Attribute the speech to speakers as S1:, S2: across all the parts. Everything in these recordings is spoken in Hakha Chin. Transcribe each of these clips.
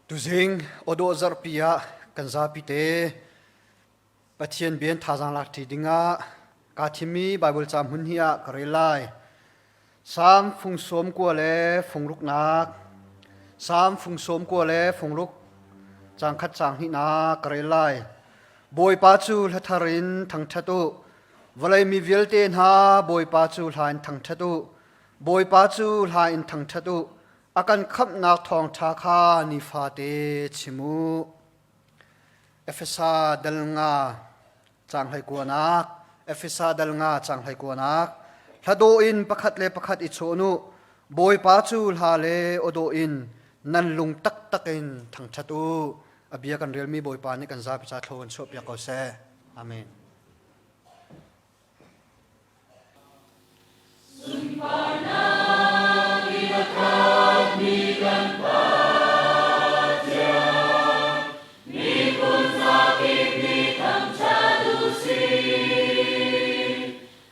S1: Tuzing awdawh zarhpi ah kan zapi te Pathian bian thazaang lak ṭi dingah kaa thimmi Baibal ca hmun hi ah ka rel lai. Salm fung sawm kua le fung ruknak Salm fung sawm kua le fung ruk caang khat caang hnihnak ka rel lai. Bawipa cu hla thar in thangṭhat u. Vawlei mi vialte hna Bawipa cu hla in thangṭhat u. Bawipa cu hla in thangṭhat u. A kan khamhnak thawngṭha kha nifate chim u. Efesa dal nga caang hlei kuanak Efesa dal nga caang hlei kuanak Hla in pakhat le pakhat i chawn u. Bawipa cu hla le aw in nan lung taktak in thangṭhat u. A bia kan relmi Bawipa nih kan zapi ca thlo kan chuahpiak ko seh. Amen.
S2: Sunparnak in a khatmi kan Pathian, miphun zakip nih thangṭhat u sih.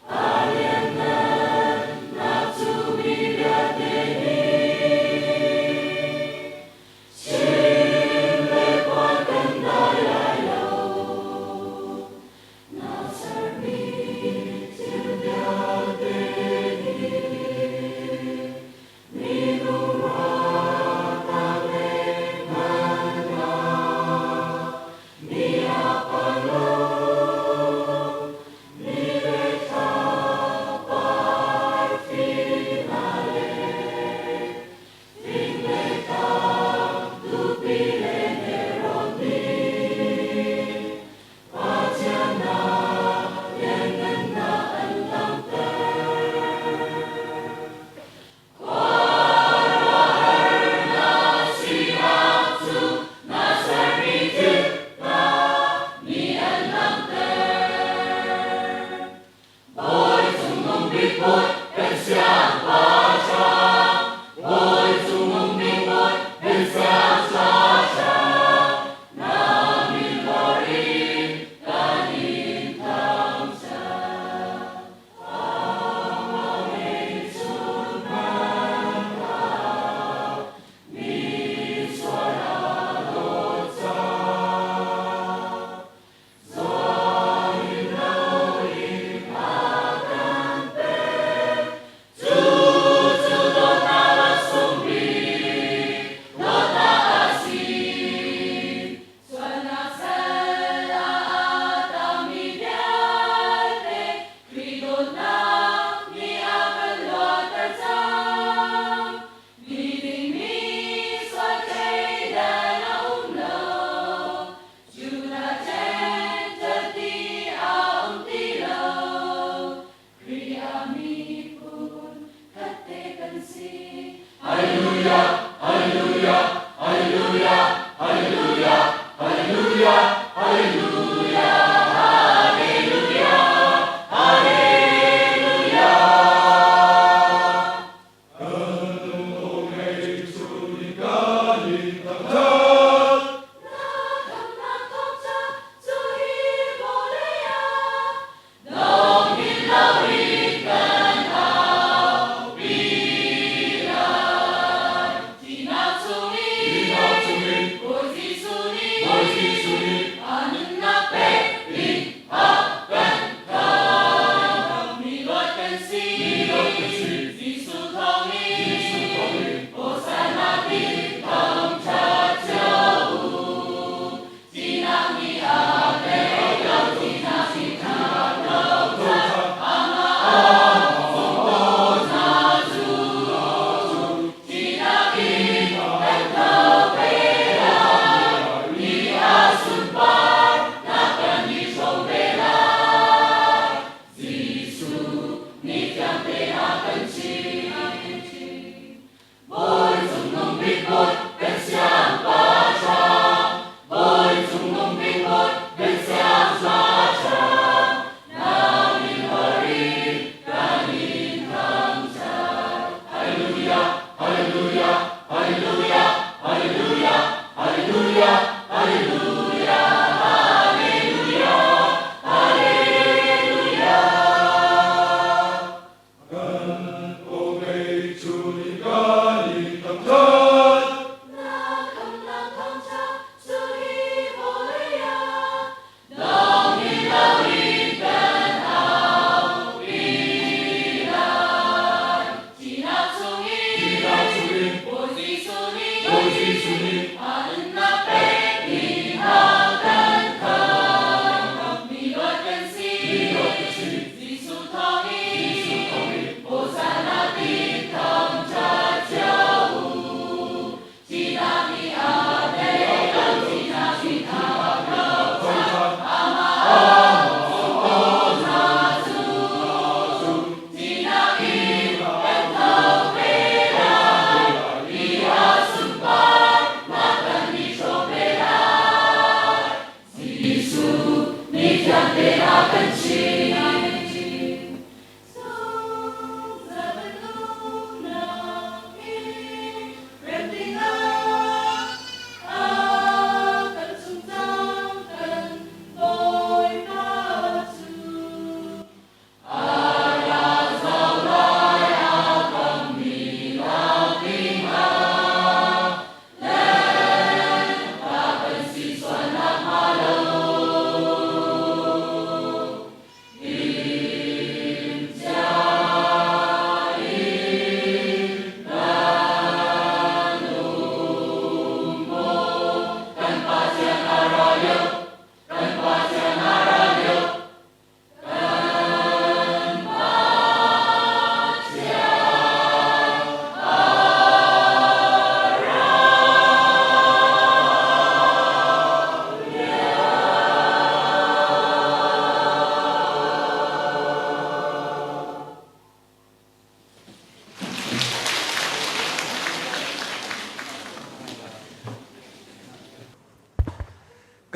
S2: A lianhngannak cu mi vialte nih chim le phuan kan dai lai lo. Na sermi thil vialte nih minung ruahnak le hngalhnak mi a palo ni le thla parfi hna le fing le tlang tupi le nelrawn nih Pathian lianngannak an langhter. Khuaruahharnak sinak cu na sermi thil hna nih an langhter. Bawi cungnung bik Bawi kan siangpahrang, Bawi cungnung bik Bawi kan siangpahrang, na min hlawr in kan in thangṭhat. Amen sunparnak, misual a dawt cang.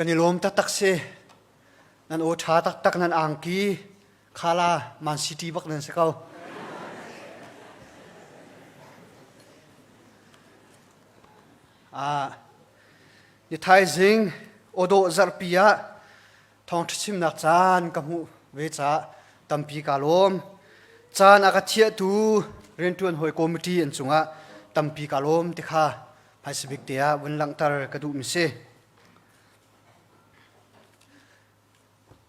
S1: Kan i lawm taktak si. Nan aw ṭha taktak nan angki khala Man City bak nan si ko. Ah, ni thaizing awdawh zarhpi ah thawngṭha chimnak caan ka hmuh ve caah tampi kaa lawm. Caan a ka thiahtu rianṭuan hawi committee an cungah tampi kaa lawm ti kha hmaisabik te ah vun langhter ka duhmi si.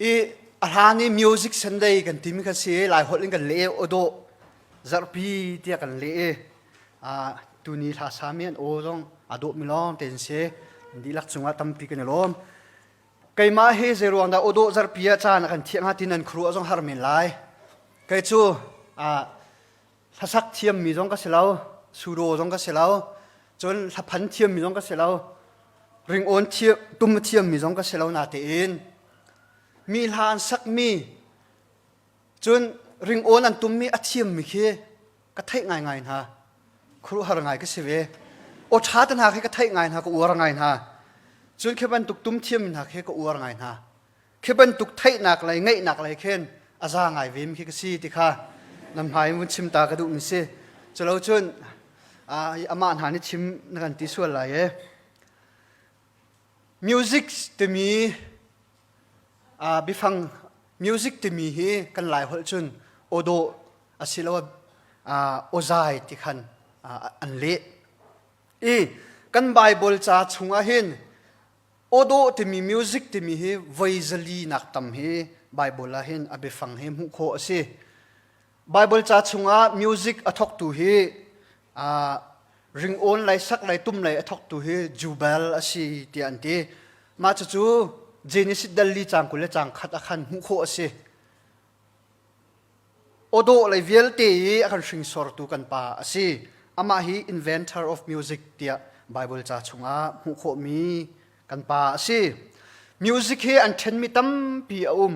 S1: I a hlan i music Sunday kan timi kha si i Lai holh in kan leh i awdawh zarhpi tiah kan leh i tuni hla sami an aw zong aa dawhmi lawng te an si. An dihlak cungah tampi kan i lawm. Keimah hi zeiruang dah awdawh zarhpi ah caan a kan thiah hnga ti nan khuaruah zong har men lai. Kei cu hlasak thiammi zong ka si lo, sudo zong ka si lo, cun hlaphan thiammi zong ka si lo, ringawn tum thiammi zong ka si lo natein mi hla an sakmi cun ringawn an tummi a thiammi khi ka theih ngaingai hna. Khuaruahhar ngai ka si ve. Aw ṭha te hna khi ka theih ngai hna, ka uar ngai hna. Cun khi bantuk tum thiammi hna khi ka uar ngai hna. Khi bantuk theihnak lei ngaihnak lei khin a za ngai ve mi khi ka si ti kha nan hmai in vun chim ta ka duhmi si. Culo cun amah hna nih chim na kan ti sual lai e. Music timi biafang music timi hi kan lai holh cun awdawh asiloah awzai ti khan an leh. I kan Bible ca chungah hin awdawh timi music timi hi voi zali nak tam hi Bible ah hin a biafang hi hmuh khawh a si. Bible ca chungah music a thawktu hi ringawn lei sak lei tum lei a thawktu hi Jubal a si tiah an ti. Mah cucu Genesis dal li caang 20 le caang khat ah khan hmuh khawh a si. Awdawh lei vialte i a kan hringsortu kan pa a si. Amah hi inventor of music tiah Bible ca chungah hmuh khawhmi kan pa a si. Music hi an ṭhenmi tampi a um.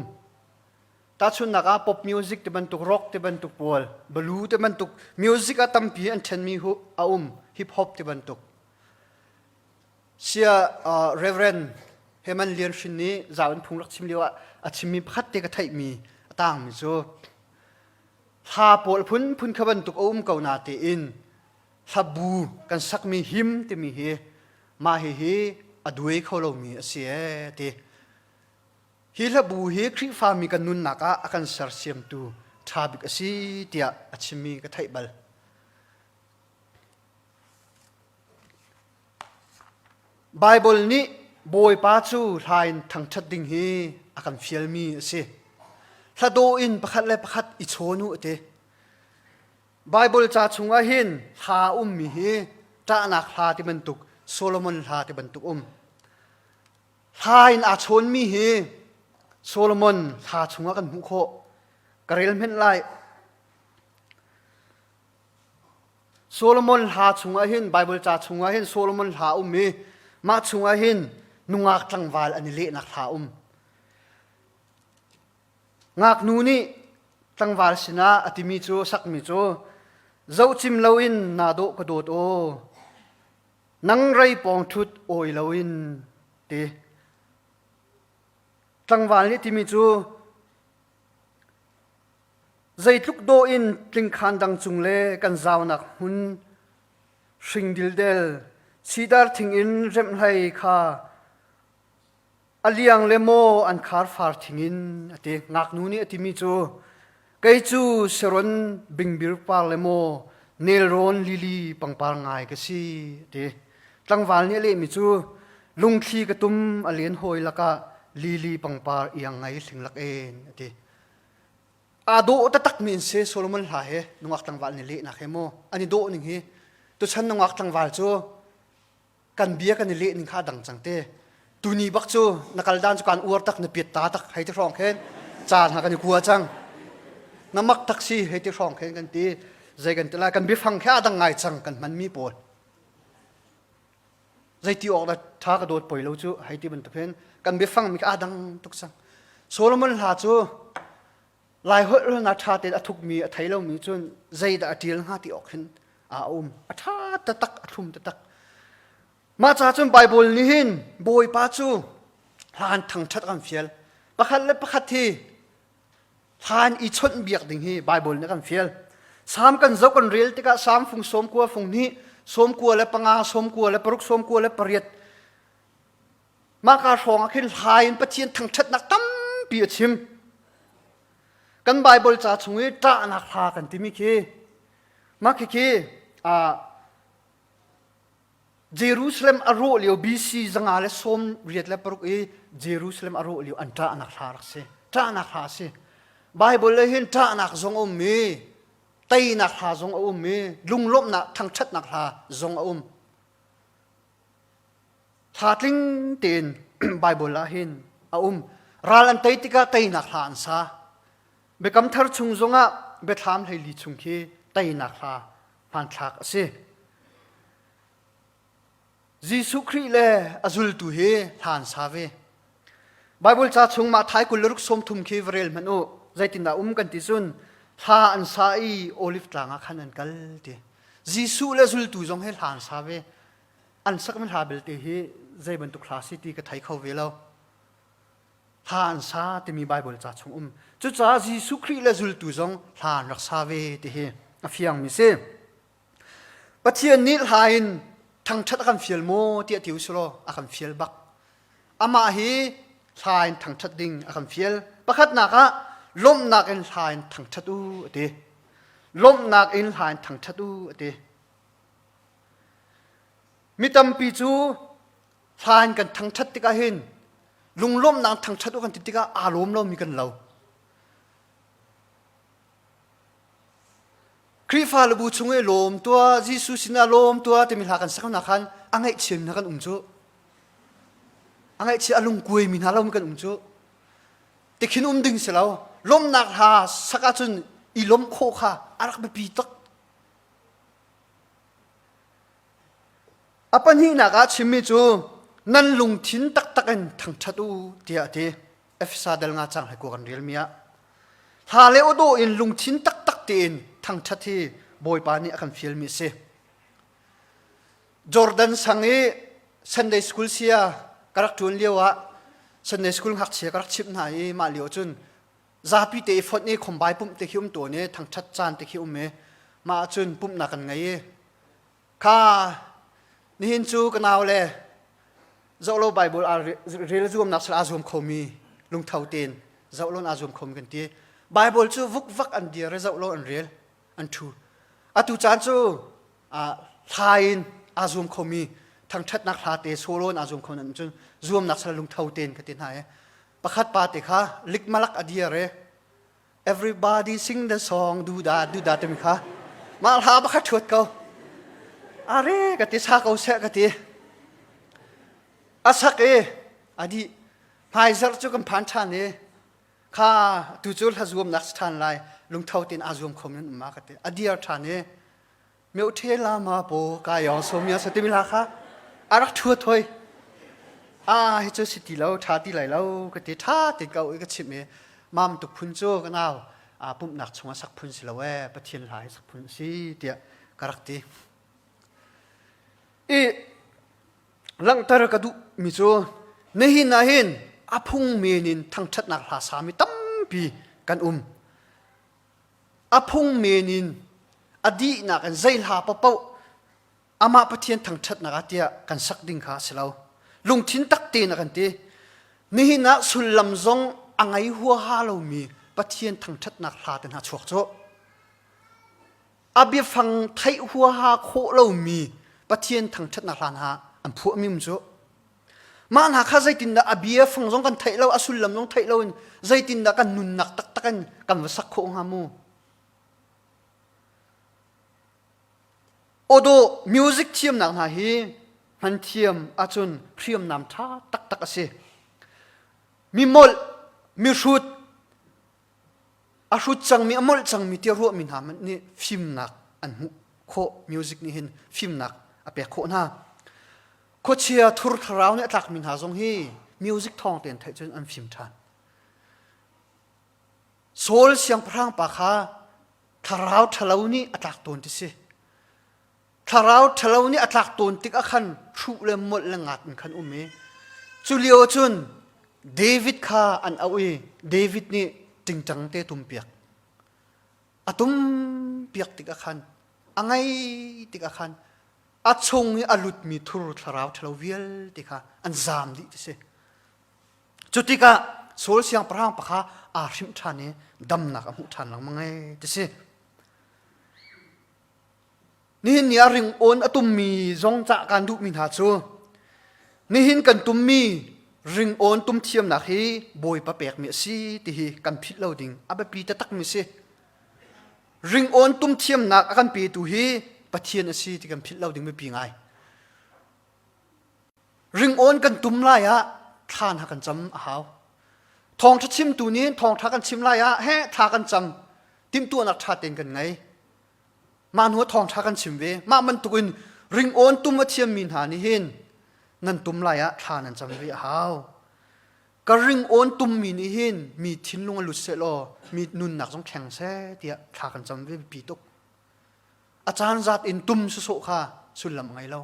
S1: Tahchunhnak ah pop music ti bantuk, rock ti bantuk pawl, blue ti bantuk music ah tampi an ṭhenmi a um, hip hop ti bantuk. Sia uh, Reverend Heman Lian Hrin nih zau in phung rak chim lio ah a chimmi pakhat te ka theihmi a tangmi cu hla pawl phunphun kha bantuk a um ko na tein hlabu kan sakmi him timi hi mah hihi a duai kho lomi a si ee ti. Hi hlabu hi Khrihfami kan nunnak ah a kan sersiamtu ṭha bik a si tiah a chimmi ka theih bal. Baibal nih Bawipa cu hla in thangṭhat ding hi a kan fialmi a si. Hla dawh in pakhat le pakhat i chawn u a ti. Baibal ca chungah hin hla a ummi hi ṭahnak hla ti bantuk, Solomon hla ti bantuk um. Hla in aa chawnmi hi Solomon hla chungah kan hmuh khawh. Ka rel hmenh lai. Solomon hla chungah hin Bible ca chungah hin Solomon hla um i mah chungah hin nungak tlangval an i lehnak hla um. Ngaknu nih tlangval sinah a timi cu sakmi cu zohcim loin naa dawh ka dawt aw nang rei pawng ṭhut awi loin ti tlangval nih timi cu zeitluk dawh in tlingkhan dang cung le kan zaunak hmun hring dildel sidar thing in remhlei kha A liang le maw an khar far thing in a ti. Ngaknu nih a timi cu kei cu Sharon bingbir par le maw nelrawn lili pangpar ngai ka si a ti. Tlangval nih a lehmi cu lungthli ka tum a len hawi lakah lili pangpar iang ngai hling lak en a ti. Aa dawh taktakmi in si Solomon hla he nungak tlangval nih lehnak he maw an i dawh ning hi tuchan nungak tlangval cu kan bia kan i leh ning kha a dang cang te tuni bak cu na kal dan cu kan uar tak na piat ta tak hei ti hrawng khen caan ha kan i kua cang na mak tak si hei ti hrawng khen kan ti zei kan ti lai kan biafang khe a dang ngai cang kan hman mi pawl zei ti awk da tha ka dawt poi lo cu hei ti bantuk hin kan biafang mi kha a dang tuk cang Solomon hla cu Lai holh na ṭha tein a thukmi a thei lomi cun zeidah a ṭial hnga ti awk hin a um. A ṭha taktak, a thlum taktak. Mah ca cun Baibal nih hin Bawipa cu Hlan thangṭhat kan fial. Pakhat le pakhat hi hlan i chawnh biak ding hi Bible nih kan fial. Salm kan zoh kan rel tikah Salm fung 90 fung hnih, 95, 96, 98 Mahka hrawng ah khin hla in Pathian thangṭhatnak tampi a chim. Kan Bible ca chung i ṭahnak hla kan timi khi mah khikhi Jerusalem a rawh lio BC 186 i Jerusalem a rawh lio an ṭahnak hla rak si. Ṭahnak hla a si. Bible le hin ṭahnak zong a um i teinak hla zong a um i lunglawmhnak thangṭhatnak hla zong a um. Hla tling tein Bible ah hin a um. Ral an tei tikah teinak hla an sa. Biakam thar chung zongah biathlam hleili chung khi teinak hla hmanthlak a si. Jesuh Khrih le a zultu hi hla an sa ve. Bible ca chung mah thai 26 30 khi va rel hmanh u. Zeitindah um kan ti cun hla an sa i Olive tlang ah khan an kal ti. Jesuh le zultu zong hi hla an sa ve. An sakmi hla belte hi zei bantuk hla si ti ka thei kho ve lo. Hla an sa timi Bible ca chung um. Cucaah Jesuh Khrih le zultu zong hla an rak sa ve ti hi a fiangmi si. Pathian nih hla in thangṭhat a kan fial maw tiah ti usulaw a kan fial bak. Amah hi hla in thangṭhat ding a kan fial. Pakhatnak ah lawmhnak in hla in thangṭhat u a ti. Lawmhnak in hla in thangṭhat u a ti. Mi tampi cu hla in kan thangṭhat tikah hin lunglawmhnak thangṭhat u kan ti tikah aa lawm lomi kan lo. Khrihfa le bu chung i lawm tuah, Jesuh sinah lawm tuah timi hla kan sak hna khan a ngaihchiami hna kan um cu. A ngaihchia a lungkuaimi hna lomi kan um cu. Tikhin um ding si lo. Lawmhnak hla sak ahcun i lawmh khawh kha a rak biapi tuk. A pahnihnak ah chimmi cu nan lungthin taktak in thangṭhat u tiah a ti. Efesa dal nga cang hai kan relmi ah. Hla le aw in lungthin taktak tein thangṭhat hi Bawipa nih a kan fialmi a si. Jordan sang i Sunday school sia ka rak ṭuan lio ah Sunday school ngakchia ka rak chimh hna i mah lio cun zapi te i fonh i khombai pumh te khi um tawn i thangṭhat caan te khi um i mah ahcun pumhnak kan ngei i kha nihin cu ka nau le zoh lo Bible aa rel zuamnak sal aa zuam khomi lungtho tein zoh lo aa zuam khomi kan ti Bible cu vukvak an dir i zoh lo an rel an ṭhu atu caan cu hla in aa zuam khomi thangṭhatnak hla te solo in aa zuam kho nan cun zuamnak sal lungtho tein ka ti hna i pakhat pa te kha likmalak a dir i everybody sing the song du da du da timi kha mah hla pakhat ṭhuat ko are ka ti sa ko seh ka ti a sak i a dih hmaizarh cu kan phan ṭhan i kha tu cu hla zuamnak si ṭhan lai lungtho tein aa zuam kho men um ma ka ti a dir ṭhan i Myo the la ma po ka yong so mya sa timi hla kha a rak ṭhuat hoi. Ah hi cu si ti lo ṭha ti lai lo ka ti ṭha ti ko i ka chimh i mam tuk phun cu ka nau aa pumhnak chungah sak phun si lo ee Pathian hla hi sak phun a si tiah ka rak ti. I langhter ka duh mi cu nihin ah hin a phung men in thangṭhatnak hla sami tampi kan um. A phung men in a dihnak in zei hla paohpaoh amah Pathian thangṭhatnak ah tiah kan sak ding kha a si lo. Lungthin tak tein a kan ti. Nihin ah sullam zong a ngei huaha lomi Pathian thangṭhatnak hla te hna chuak cu. A biafang theih huaha khawh lomi Pathian thangṭhatnak hla hna an phuahmi um cu. Mah hna kha zeitindah a bia fang zong kan theih lo, a sullam zong theih loin zeitindah kan nunnak taktak in kan va sak khawh hnga mu? Awdawh music thiamnak hna hi hman thiam ahcun hriamnam ṭha taktak a si. Mi molh, mi hrut, a hrut cangmi, a molh cangmi tiah ruahmi hna hmanh nih fimnak an hmuh khawh. Music nih hin fimnak a pek khawh hna. Khuachia thur thlarau nih a tlakmi hna zong hi music thawng tein theih cun an fim ṭhan. Saul siangpahrang pa kha thlarau ṭhalo nih a tlak tawn ti si. Thlarau ṭhalo nih a tlak tawn tik ah khan hruh le molh le ngat in khan um i cu lio cun David kha an auh i David nih ṭingṭang te tumpiak. A tumpiak tikah khan a ngei tikah khan a chung i a lutmi thur thlarau ṭhalo vialte kha an zaam dih ti si. Cu tikah Saul siangpahrang pa kha aa hrimh ṭhan i damnak a hmuh ṭhan lengmang ei ti si. Nihin ni ah ringawn a tummi zong cah kaan duhmi hna cu nihin kan tummi ringawn tum thiamnak hi Bawipa pekmi a si ti hi kan philh lo ding a biapi taktakmi si. Ringawn tum thiamnak a kan petu hi Pathian a si ti kan philh lo ding biapi ngai. Ringawn kan tum lai ah thla hna kan cam a hau. Thawngṭha chimtu nih thawngṭha kan chim lai ah he thla kan cam timhtuahnak ṭha tein kan ngei. Mah hnu ah thawngṭha kan chim ve. Mah bantukin ringawn tum a thiammi hna nih hin nan tum lai ah thla nan cam ve a hau. Ka ringawn tummi nih hin mi thinlung a lut seh law mi nunnak zong thleng seh tiah thla kan cam ve biapi tuk. A caan zat in tum sawsawh kha sullam a ngei lo.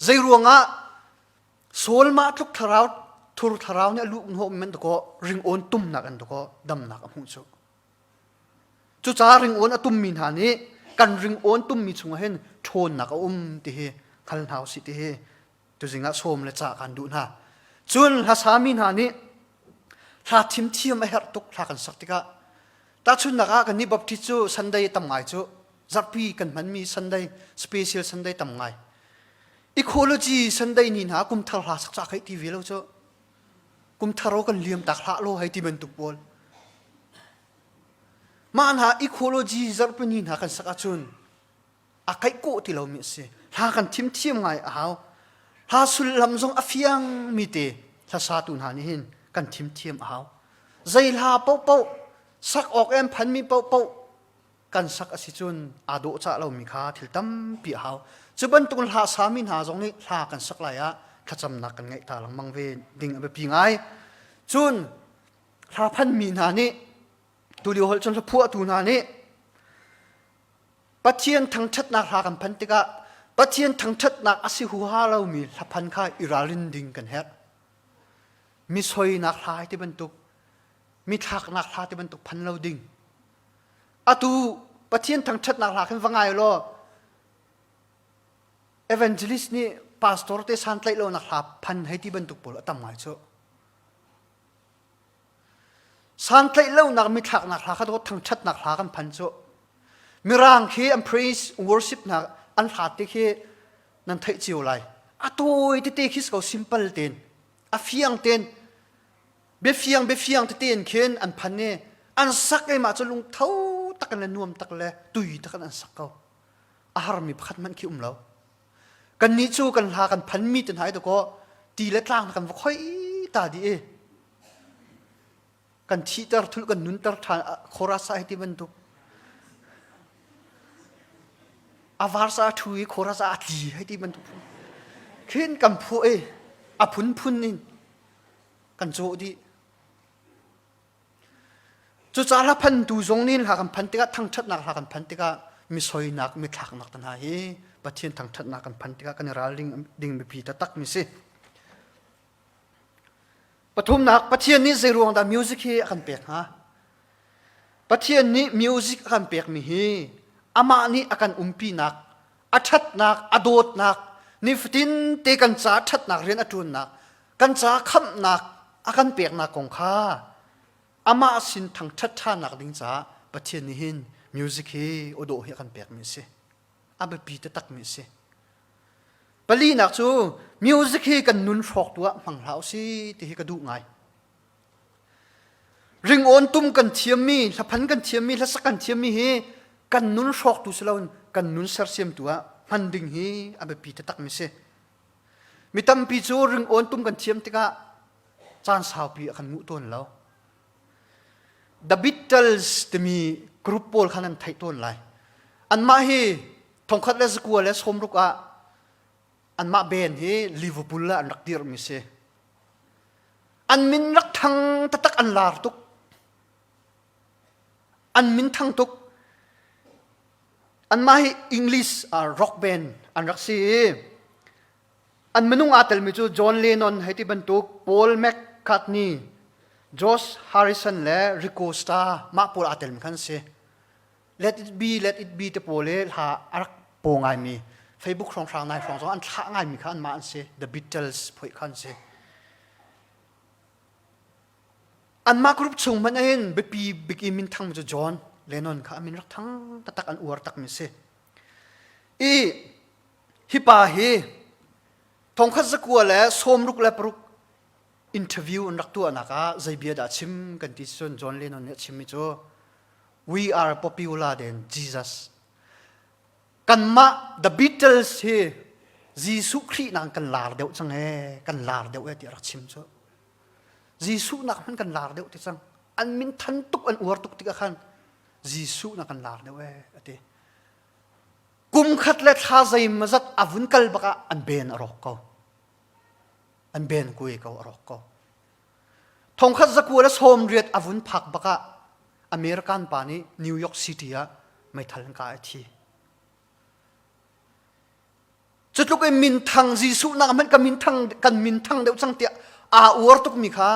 S1: Zei ruangah Saul mah tluk thlarau thur thlarau nih a luh hnawh men dakaw ringawn tumnak an dakaw damnak a hmuh cu. Cucaah ringawn a tummi hna nih kan ringawn tummi chungah hin ṭhawnnak a um ti hi hngal hna usih ti hi tuzing ah sawm le cah kan duh hna. Cun hlasami hna nih hla thim thiam a herh tuk hla kan sak tikah tahchunhnak ah kannih Baptist cu Sunday tam ngai cu zarhpi kan hmanmi Sunday special Sunday tam ngai ecology Sunday ni hna kumthar hla sak ca kai ti ve lo cu kum thar kan liam tak hlah lo hei ti bantuk pawl mah hna ecology zarhpini hna kan sak ahcun a kaih kawh ti lomi a si hla kan thim thiam ngai a hau hla sullam zong a fiang mi te hlasatu hna nih hin kan thim thiam a hau zei hla paohpaoh sak awk em phanmi paohpaoh kan sak a si cun aa dawhcah lomi kha thil tampi a hau. Cu bantuk hla sami hna zong nih hla kan sak lai ah thlacamnak kan ngeih ta lengmang ve ding a biapi ngai. Cun hla phanmi hna nih tulio holh cun hla phuahtu hna nih Pathian thangṭhatnak hla kan phan tikah Pathian thangṭhatnak a si huha lomi hla phan kha i ralrin ding kan herh. Mi soinak hla ti bantuk, mi thlaknak hla ti bantuk phan lo ding. Atu Pathian thangṭhatnak hla khin va ngai law evangelist nih pastor te santlaih lonak hla phan hei ti bantuk pawl a tam ngai cu. Santlaih lonak mithlaknak hla kha dawt thangṭhatnak hla kan phan cu. Mirang khi an praise worship hna an hla te khi nan theih cio lai. A tawi tete khi ko simple tein a fiang tein biafiang biafiang tete in khin an phan i an sak i mah cu lungtho tak in le nuam tak le tui tak in an sak ko a harmi pakhat hmanh khi um lo kannih cu kan hla kan phanmi te hna i dakaw ti le tlang kan va khoi ta dih i kan thihter thul kan nunter ṭhan chorus ah ti bantuk a verse ah ṭhu i chorus ah a tli hei ti bantuk khin kan phuah i a phunphun in kan cawh dih. Cucaah hla phantu zong nih hla kan phan tikah thangṭhatnak hla kan phan tikah mi soinak mi thlaknak te hna hi Pathian thangṭhatnak kan phan tikah kan i ralring ding biapi taktak mi si. Pathumnak Pathian nih zei ruang dah music hi a kan pek hnga? Pathian nih music a kan pekmi hi amah nih a kan umpinak a ṭhatnak, a dawtnak, nifatin te kan ca ṭhatnak rian a ṭuannak, kan ca khamhnak a kan peknak kong kha amah sin thangṭhat ṭhannak ding caah Pathian nih hin music hi aw dawh hi a kan pekmi a si. A biapi taktakmi a si. Palinak cu music hi kan nun hrawktu ah hmang hlah usih ti hi ka duh ngai. Ringawn tum kan thiammi, hlaphan kan thiammi, hlasak kan thiammi hi kan nun hrawktu si loin kan nun sersiamtu ah hman ding hi a biapi taktakmi si. Mi tampi cu ringawn tum kan thiam tikah caan saupi a kan nguh tawn lo. The Beatles timi group pawl kha nan theih tawn lai. Anmah hi thongkhat le zakua le sawmruk ah anmah band hi Liverpool ah an rak dirhmi si. An min rak thang taktak an lar tuk. An min thang tuk. Anmah hi English rock band an rak si i an minung aa telmi cu John Lennon hei ti bantuk Paul McCartney, George Harrison le Ringo Starr mah pawl aa telmi khan si. Let it be, let it be te pawl i hla a rak paw ngaimi Facebook hrawnghrang nai hrawng zong an thlah ngaimi kha anmah an si. The Beatles phoih kha an si. Anmah group chung hmanh ahhin biapi bik i minthang cu John Lennon kha a min rak thang taktak an uar takmi si. I hi pa hi thongkhat zakua le 66 interview an rak tuahnak ah zei bia dah chim kan ti cun John Lennon nih a chimmi cu we are popular than Jesus. Kanmah The Beatles hi Jesuh Khrih nak kan lar deuh cang ee, kan lar deuh ee ti a rak chim cu. Jesuh nak hmanh kan lar deuh ti cang. An min than tuk an uar tuk tikah khan Jesuh nak kan lar deuh ee a ti. Kum khat le thla zeimawzat a vun kal bak ah an ben a rawk ko. An ben kui ko a rawk ko. Thongkhat zakua le 80 a vun phak bak ah American pa nih New York City ah meithal an kah i thi. Cutluk in minthang Jesuh nak hmanh kan minthang kan minthang deuh cang tiah aa uar tukmi kha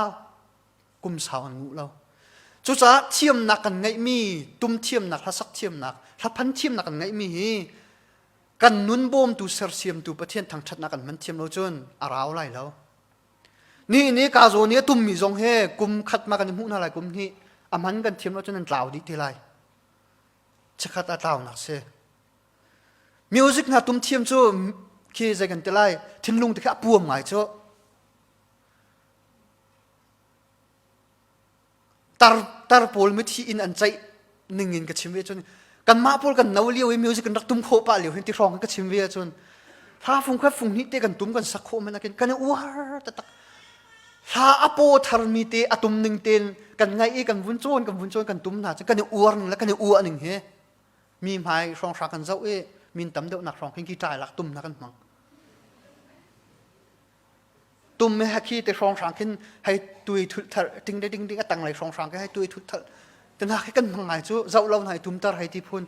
S1: kum sau an nguh lo. Cucaah thiamnak kan ngeihmi, tum thiamnak, hlasak thiamnak, hlaphan thiamnak kan ngeihmi hi kan nun bawmtu sersiamtu Pathian thangṭhatnak kan hman thiam lo cun a rau lai lo. Ni ni ka zawn i a tummi zong he kum khat ma kan i hmuh hna lai kum hnih a hman kan thiam lo cun an tlau dih te lai. Chikkhat a tlaunak si. Music hna tum thiam cu khi zei kan ti lai thinlung te khi a puam ngai cu. Tar tar pawl mithi in an ceih ning in ka chim ve cun kanmah pawl kan no lio i music kan rak tum khawh pah lio hin ti hrawng ka chim ve cun hla fung khat fung hnih te kan tum kan sak khawh men akin kan i uar taktak hla a paw tharmi te a tum ning ten kan ngaih i kan vun cawn kan vun cawn kan tum hna cun kan i uar ning le kan i uah ning hi mi hmai hrawng hra kan zoh i min tam deuh nak hrawng khin ki ṭai lak tum na kan hmang Tum he khi te hrawng hrang khin hei tui thul thar ting de ding ding a tang lei hrawng hrang ke hei tui thul thar te na khi kan hmang ngai cu zoh lo hna tum tar hei ti phun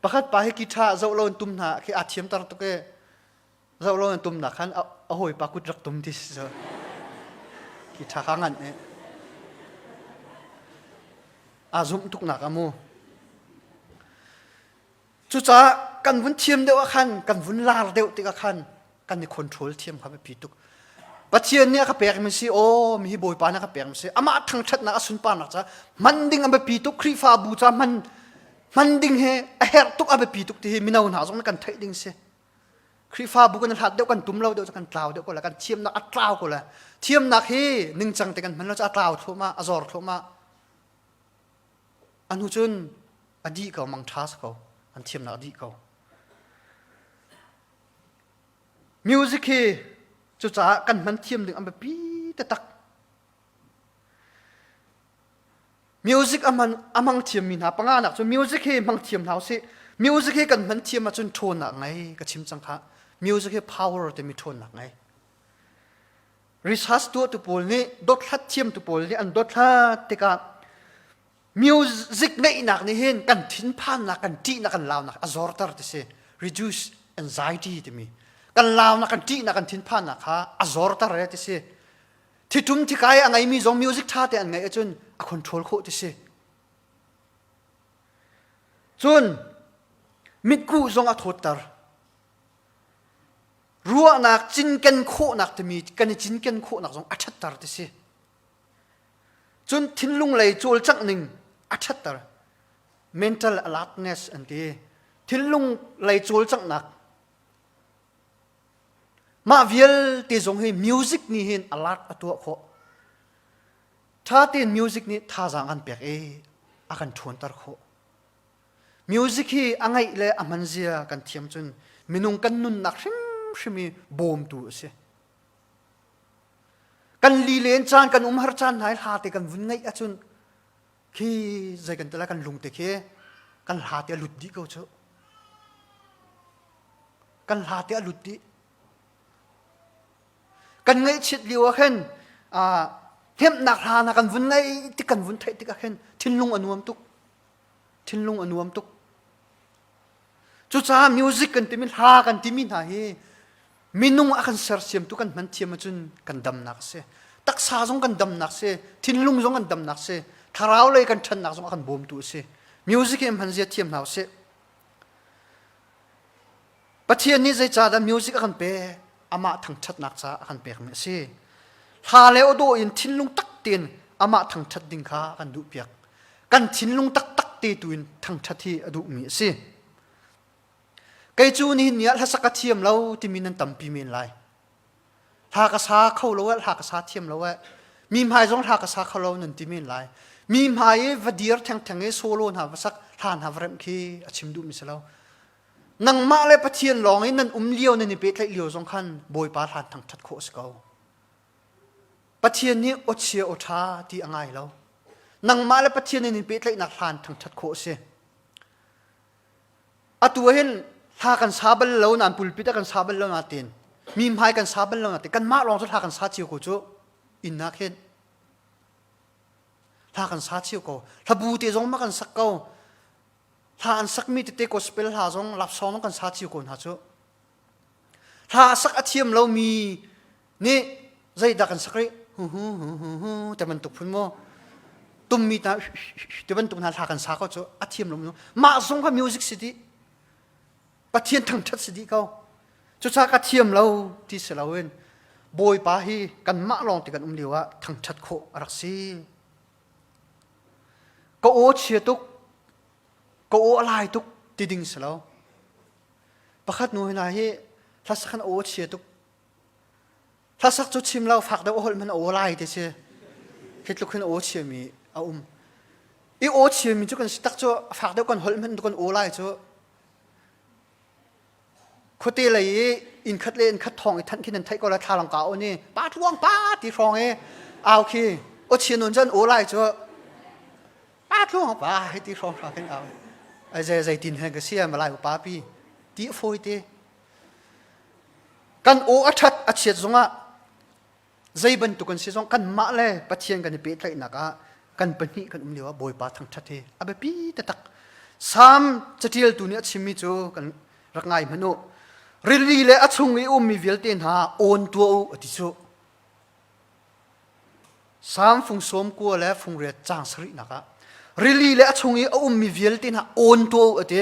S1: pakhat pa hi guitar zoh lo in tum hna khi a thiam tar tuk e zoh lo in tum na khan a hawi pa kut rak tum ti si so guitar kha ngan e a zum tuk nak amu Cucaah kan vun thiam deuh ah khan, kan vun lar deuh tikah khan kan i control thiam kha biapi tuk. Pathian nih a ka pekmi si, aw mi hi Bawipa nih a ka pekmi si, amah thangṭhatnak a sunparnak ca hman ding a biapi tuk, Khrihfabu ca hman hman ding hi a herh tuk a biapi tuk ti hi mino hna zong nih kan theih ding si. Khrihfabu kan hlat deuh kan tum lo deuh kan tlau deuh ko la kan thiamnak a tlau ko la thiamnak hi ningcang te kan hman lo cu a tlau thluahmah a zor thluahmah A hnu cun a dih ko, mangṭha si ko. An thiamnak a dih ko. Music hi cucaah kan hman thiam ding an biapi taktak. Music a hman a hmang thiammi hna panganak cu music hi hmang thiam hna usih. Music hi kan hman thiam ahcun ṭhawnnak ngei ka chim cang kha. Music hi power timi ṭhawnnak ngei. Research tuahtu pawl nih dothlat thiamtu pawl nih an dothlat tikah music ngeihnak nih hin kan thinphannak kan ṭihnak kan launak a zorter ti si reduce anxiety timi kan launak kan ṭihnak kan thinphannak kha a zorter e ti si thitum thikai a ngeimi zong music ṭha te an ngeih ahcun a control khawh ti si cun mitkuh zong a thawtter Ruahnak cinken khawhnak timi kan i cinken khawhnak zong a ṭhatter ti si. Cun thinlung lei cawlcangh ning a ṭhatter. Mental alertness an ti. Thinlung lei cawlcanghnak. Mah vialte zong hi music nih hin alert a tuah khawh. Ṭha tein music nih thazaang an pek i a kan ṭhawnter khawh. Music hi a ngaih le a hman zia kan thiam cun minung kan nunnak hrimhrim i bawmtu a si. Kan lilen caan kan umhar caan hna i hla te kan vun ngaih ahcun khi zei kan ti lai kan lung te khi kan hla te a lut dih ko cu. Kan hla te a lut dih. Kan ngaihchiat lio ah khin hnemhnak hla hna kan vun ngaih tik kan vun theih tikah khin thinlung a nuam tuk. Thinlung a nuam tuk. Cucaah music kan timi hla kan timi hna hi minung a kan sersiamtu kan hman thiam ahcun kan damnak a si. Taksa zong kan damnak si, thinlung zong kan damnak si, thlarau lei kan ṭhannak zong a kan bawmtu a si. Music hi hman zia thiam hna usih. Pathian nih zeicahdah music a kan pek? Amah thangṭhatnak caah a kan pekmi a si. Hla le aw dawh in thinlung tak tein amah thangṭhat ding kha a kan duhpiak. Kan thinlung taktak te tu in thangṭhat hi a duhmi a si. Kei cu nihin ni ah hlasak ka thiam lo timi nan tampi men lai. Hla ka sa kho lo eh, hla ka sa thiam lo eh. Mi hmai zong hla ka sa kho lo nan ti men lai. Mi hmai i va dir thengtheng i solo hna va sak hla hna va remh khi a chim duhmi si lo. Nangmah le Pathian lawng i nan um lio nan i pehtlaih lio zong khan Bawipa hlan thangṭhat khawh a si ko. Pathian nih aw chia aw ṭha ti a ngai lo. Nangmah le Pathian nan i pehtlaihnak hlan thangṭhat khawh a si. Atu ah hin hla kan sa bal lo nain pulpit ah kan sa bal lo nain mi hmai kan sa bal lo nain kanmah lawng cu hla kan sa cio ko cu inn ah khin hla kan sa cio ko hlabu te zong ma kan sak ko hla an sakmi tete gospel hla zong lapsong zong kan sa cio ko hna cu hla sak a thiam lomi nih zeidah kan sak rih hu hu hu hu hu te bantuk phun maw tummi ta te bantuk hna hla kan sa ko cu a thiam lo mah zong kha music si dih Pathian thangṭhat si dih ko cucaah ka thiam lo ti si loin Bawipa hi kanmah lawng te kan um lio ah thangṭhat khawh a rak si ka aw chia tuk ka aw a lai tuk ti ding si lo pakhat nu hna hi hlasak khan aw chia tuk Hlasak cu chim lo fak deuh a holh hmanh a aw lai ti si. Hi tluk hin aw chiami a um. I aw chiami cu kan si tak cu fak deuh kan holh hmanh kan aw lai cu khuate lei i inn khat le inn khat thawng i thanh khi nan theih ko la thlalang ka aw ni pa tluang pa ti hrawng i au khi aw chia nun cun aw lai cu pa tluang pa hei ti hrawng hrawng khin au ai zei zei tin hen ka sia malai pa pi ti fawi te Kan aw a ṭhat a chiat zongah zei bantuk kan si zong kanmah le Pathian kan i pehtlaihnak ah kan pahnih kan um lio ah Bawipa thangṭhat hi a biapi taktak. Salm caṭialtu nih a chimmi cu kan rak ngai hmanh u. Rili le a chung i ummi vialte hna awn tuah u a ti cu. Salm fung sawm kua le fung riat caang sarihnak ah rili le a chung i a ummi vialte hna awn tuah u a ti.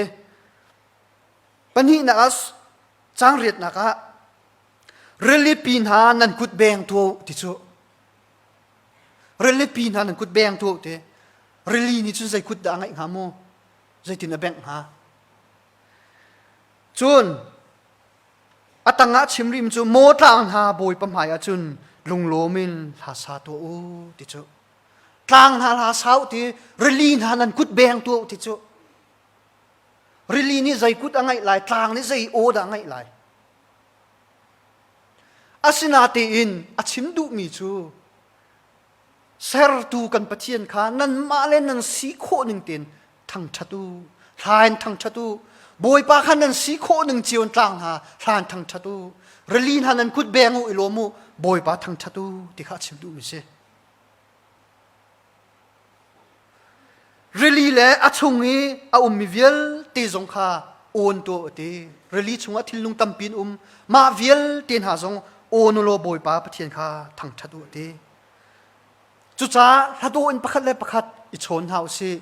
S1: Pahnihnak ah caang riatnak ah rilipi hna nan kut beng tuah ti cu rilipi hna nan kut beng tuah ti rili nih cun zei kut dah a ngeih hnga mu zeitin a bengh hnga cun a tangah chim rim cu maw tlang hna bawipa hmai ah cun lunglawm in hla sa tuah u ti cu tlang hna hla sa u ti rili hna nan kut beng tuah u ti cu Rili nih zei kut a ngeih lai, tlang nih zei aw dah a ngeih lai. Asinatein a chim duhmi cu sertu kan Pathian kha nanmah le nan si khawh ning tein thangṭhat u, hla in thangṭhat u. Bawipa kha nan si khawh ning cio in tlang hna, hla in thangṭhat u. Rili hna nan kut beng u i lawm u, Bawipa thangṭhat u ti kha a chim duhmi si. Rili le a chung i a ummi vialte zong kha awn tuah u ti. Rili chungah thilnung tampi an um. Mah vialte hna zong awn u law Bawipa Pathian kha thangṭhat u ti. Cucaah hladawh in pakhat le pakhat i chawn hna u sih.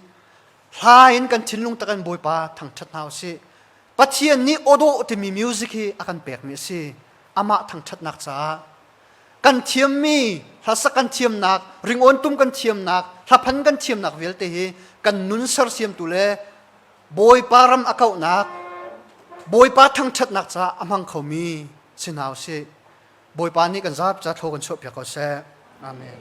S1: Hla in kan thinlung tak in Bawipa thangṭhat hna u sih. Pathian nih awdawh timi music hi a kan pekmi a si. Amah thangṭhatnak caah kan thiammi hlasak kan thiamnak ringawn tum kan thiamnak hlaphan kan thiamnak vialte hi kan nun sersiamtu le Bawipa ram a kauhnak Bawipa thangṭhatnak caah a hmang khomi si hna usih Bawipa nih kan zapi ca thaw kan chuahpiak ko seh Amen.